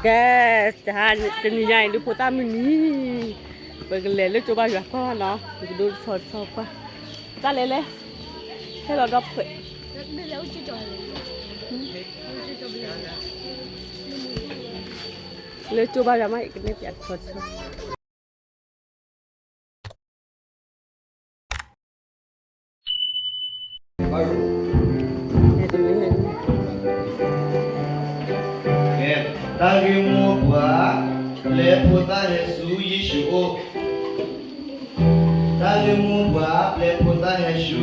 ကဲ, တနံၤညါအံၤ ဒုးဖိသၣ်မုၢ်နံၤ, ပကလဲၤလၢကၠိဘါယွၤကီၢ်နီၤ, ပကဒိတဆီတဆီကွၢ်, တၢ်လဲၤလဲၣ်, ဟဲလီၤဒီးဖှဲး, လၢကၠိဘါယွၤမး ကနဲၣ်ပျးတဆီတဆီ. တၢ်ဂ့ၢ်မိၢ်ပှၢ်, ပျဲဖိသၣ်ဟဲဆူယ့ၣ်ၡူးအိၣ်. တၢ်ဂ့ၢ်မိၢ်ပှၢ်, ပျဲဖိသၣ်ဟဲဆူ,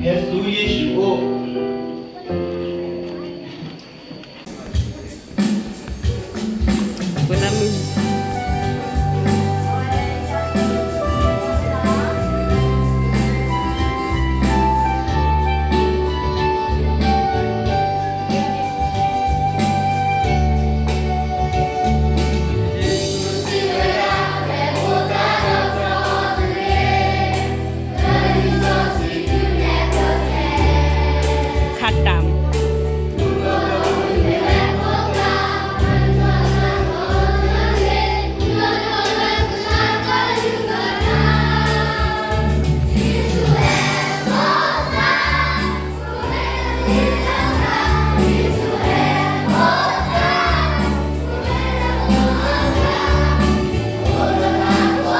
ဟဲဆူယ့ၣ်ၡူးအိၣ်. ခါတၢ် ဖးဖျါထီၣ်ဖိဒိၣ်မုၢ်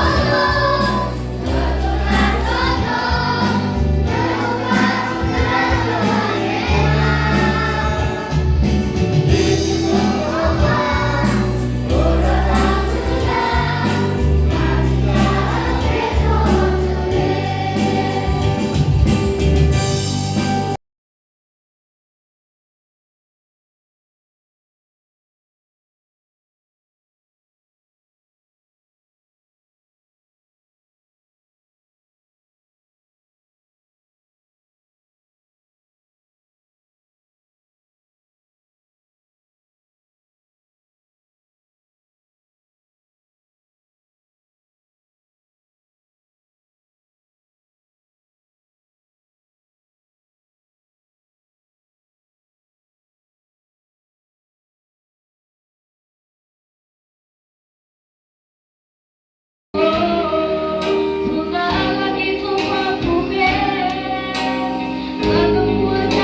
န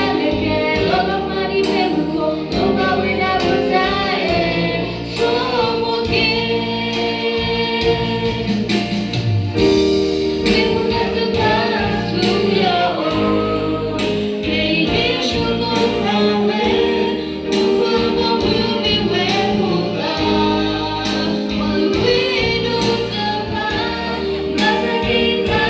ံၤ ကဲထီၣ် ညီနုၢ်မုၢ်နံၤအံၤ ဂီၤခီအနၢ်တဆံတခီ, အတၢ်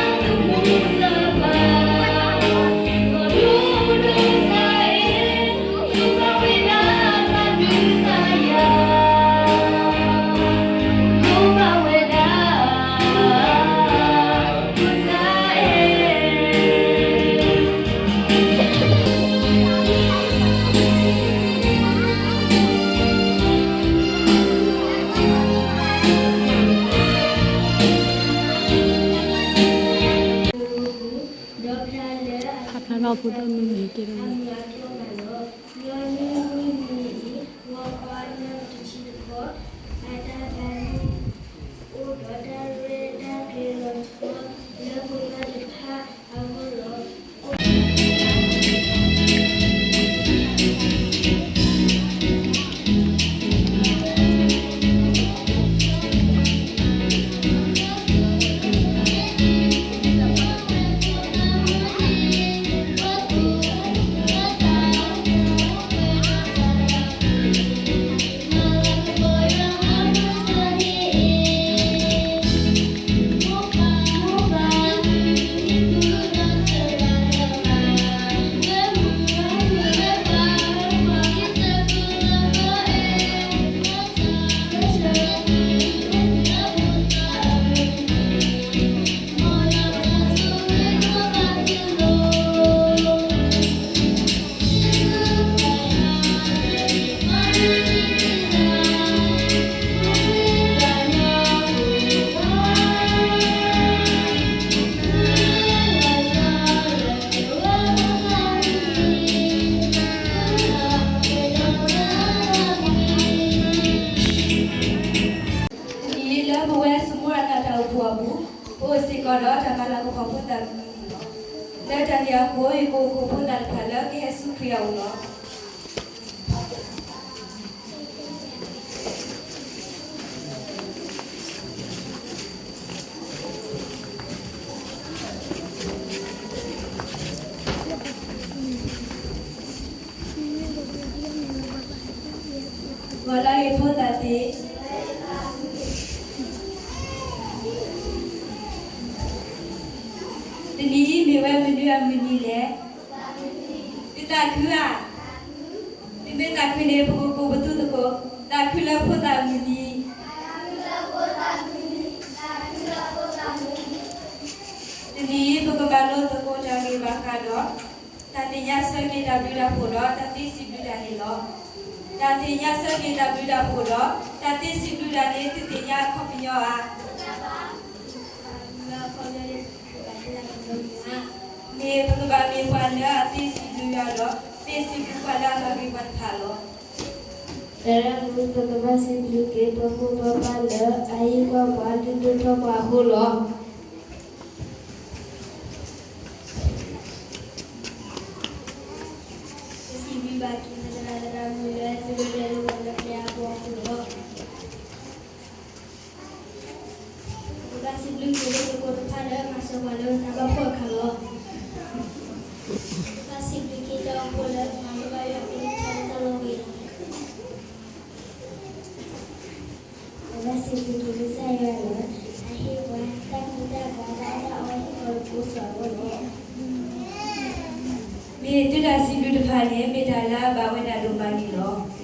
ဘါန့ၣ် အိၣ်ဒီးတၢ်ရဲၣ်တၢ်ကျဲၤလီၤဆီ လၢဖိသၣ်တဖၣ်အဂီၢ်လီၤ. လၤကပီၤဖိသၣ်မုၢ်နံၤလီၤ. လၢတၢ်န့ၣ်အဃိ ယကအိၣ်ခိးဖိသၣ်တဖၣ်လၢကဟဲဆူခရံာ်အအိၣ်လီၤ. ဂီၤလၢအဂ့ၤဖိသၣ်သ့ၣ်, တနံၤအံၤမ့ၢ်ဝဲမနုၤအမုၢ်နံၤလဲၣ်. သုသးခုဧါ. သုမ့ၢ်သးခုန့ၣ် ပကကိးပသူသကိး, သးခုလၢဖိသၣ်မုၢ်နံၤ. တနံၤအံၤ ပကမၤလိသကိးတၢ်ဂ့ၢ်ဘၣ်ဃးဒီး တၢ်သ့ၣ်ညါဆၢက့ၤတၢ်ဘျုးတၢ်ဖှိၣ်ဒီး တၢ်သ့စံးဘျုးတၢ်န့ၣ်လီၤ. တၢ်သ့ၣ်ညါဆၢက့ၤတၢ်ဘျုးတၢ်ဖှိၣ်ဒီး တၢ်သ့စံးဘျုးတၢ်န့ၣ် သုသ့ၣ်ညါအခီပညီဧါ. မ့ၢ်ပကဘၣ်မ့ၢ်ပှၤလၢအသ့စံးဘျုးယွၤဒီး သ့စံးဘျုးပှၤလၢအမၤဂ့ၤပှၤတဖၣ်လီၤ. တရၢမူ ပကဘၣ်စံးဘျုးက့ၤပှၤမိၢ်ပှၤပၢ်လၢအဟ့ၣ်ပှၤပှၤဒုးဒိၣ်ထီၣ်ပှၤအဃိလီၤ. ပစံးဘျုးဘၣ်က့ၤသရၣ်သရၣ်မုၣ်လၢသုဒိးလဲလိာ်ပှၤလၢကျဲအဘီအဃိလီၤ. ပကဘၣ်စံးဘျုးက့ၤလၢသကိးတဖၣ်လၢမၤစၢၤပှၤလၢတၢ်ဘၣ်ဖှီၣ်အခါလီၤ. ပကဘၣ်စံးဘျုးက့ၤတၢ်အိၣ်ဖှိၣ်လၢမၤလိဘၣ်ယွၤအကလုၢ်ကထါလၢတၢ်လီၢ်ဝဲလီၤ. ပကဘၣ်စံးဘျုးက့ၤကစၢ်ယွၤလၢ အဟ့ၣ်ပှၤတၢ်ကူတၢ်ကၤလၢအတၢ်အီၣ်ဟ့ၣ်အီၤတကိးစ့ၢ်အဂီၢ်လီၤ. မ့ၢ်သုတၢ်စံးဘျုးတဖၣ်န့ၣ် မ့ၢ်တၢ်လၢအဘၣ်ဝဲဒၣ်ဒိၣ်မးန့ၣ်လီၤ.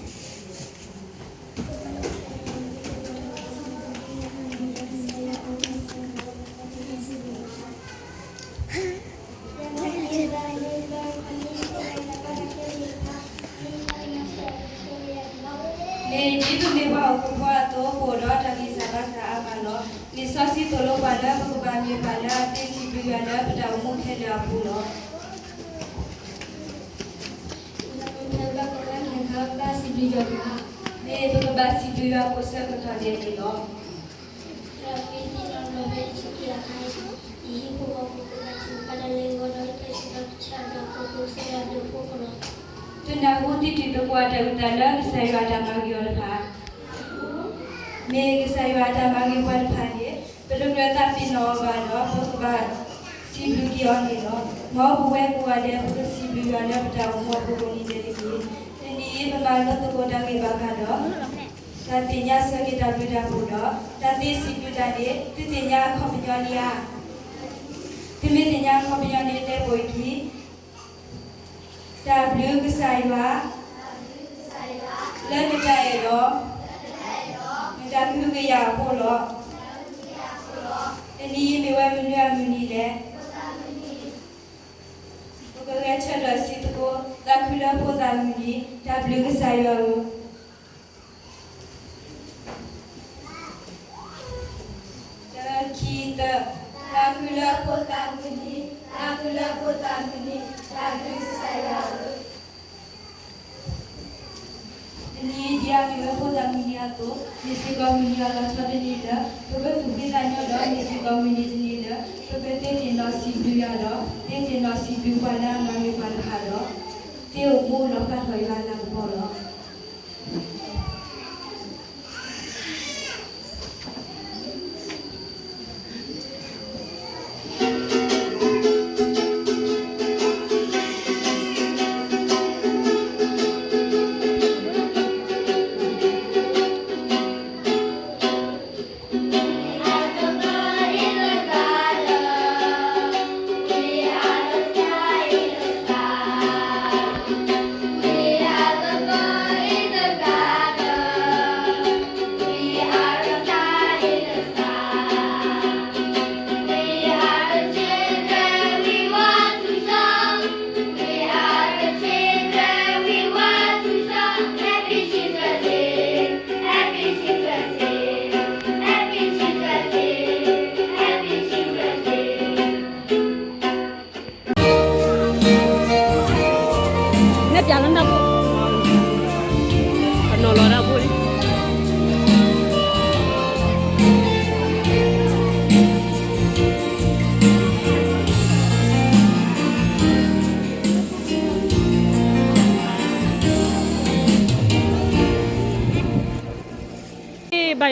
မ့ၢ်ဒ်ပမ့ၢ်ပှၤအိၣ်ခိးဖိအသိး ပအိၣ်ဒီးတၢ်ဂံၢ်စၢ်ဘါစၢ်အါမးလီၤ. လံာ်စီဆှံသိၣ်လိပှၤလၢပကဘၣ်မ့ၢ်ပှၤလၢအသ့စံးဘျုးယွၤလၢပတၢ်အိၣ်မူခဲလၢာ်အပူၤလီၤ. ဘၣ်စံးဘျုးယွၤ, မ့ၢ်ပကဘၣ်စံးဘျုးယွၤကိးဆၢကတီၢ်ဒဲးန့ၣ်လီၤ. တနၢ်ဟူသ့တံၢ်သကိးတၢ်အုၣ်သးလၢကစၢ်ယွၤအတၢ်မၤဂ့ၤအီၤတဖၣ်, မ့ၢ်ကစၢ်ယွၤအတၢ်မၤဂ့ၤပှၤတဖၣ်န့ၣ် ပတကြၢးသးပ့ၤနီၣ်အီၤဘၣ်ဒီး ပကဘၣ်စံးဘျုးက့ၤအီၤန့ၣ်လီၤ. မ်ပဝဲကိးဂၤဒဲး ပကစံးဘျုးယွၤလၢပတၢ်အိၣ်မူအပူၤဒိၣ်န့ၣ်ဒဲးတက့ၢ်. တနံၤအံၤ ပမၤလိသကိးတၢ်ဂ့ၢ်ဘၣ်ဃးဒီး တၢ်သ့ၣ်ညါဆၢက့ၤတၢ်ဘျုးတၢ်ဖှိၣ်ဒီး တၢ်သ့စံးဘျုးတၢ်န့ၣ် သုသ့ၣ်ညါအခီပညီလံဧါ. သုမ့ၢ်သ့ၣ်ညါအခီပညီန့ၣ် တဲပိာ်အခံ, တၢ်ဘျုးကစၢ်ယွၤ လၢနတၢ်အဲၣ်ဒီး နတၢ်ကဟုကယာ်အဃိလီၤ. တနံၤအံၤမ့ၢ်ဝဲမနုၤအမုၢ်နံၤလဲၣ်. ပကဂဲၤဆၢထၢၣ်စံးသကိး, သးခုလၢဖိသၣ်မုၢ်နံၤ, တၢ်ဘျုးကစၢ်ယွၤဧၢ. တၢ, ခံ, သၢ, သးခုလၢဖိသၣ်မုၢ်နံၤ, သးခုလၢဖိသၣ်မုၢ်နံၤ, တၢ်ဘျုးကစၢ်ယွၤဧၢ. တနံၤအံၤဒ်အမ့ၢ်ဝဲဖိသၣ်မုၢ်နံၤအသိး, မ့ၢ်စ့ၢ်ကီးမုၢ်နံၤအလီၤဆီတနံၤလၢ ပကသူၣ်ဖှံသးညီဒီး မ့ၢ်စ့ၢ်ကီးမုၢ်နံၤတနံၤလၢ ပကသ့တ့ၢ်နီၣ်စံးဘျုးယွၤဒီး သ့တ့ၢ်နီၣ်စံးဘျုးပှၤလၢအမၤဂ့ၤပှၤတဖၣ်ဒီး သ့အိၣ်မူလီၤဖးထီၣ်ယွၤအလၤကပီၤလီၤ. နပျးလီၤနၢ်ဖိ, အနီၢ်လီၤတၢ်ဖိလံ.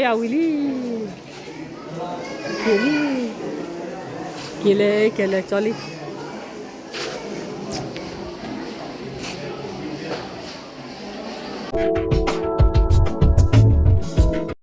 အဝံၤလံ, က့ၤလံ, က့ၤလၢကလဲၤကၠီလံ.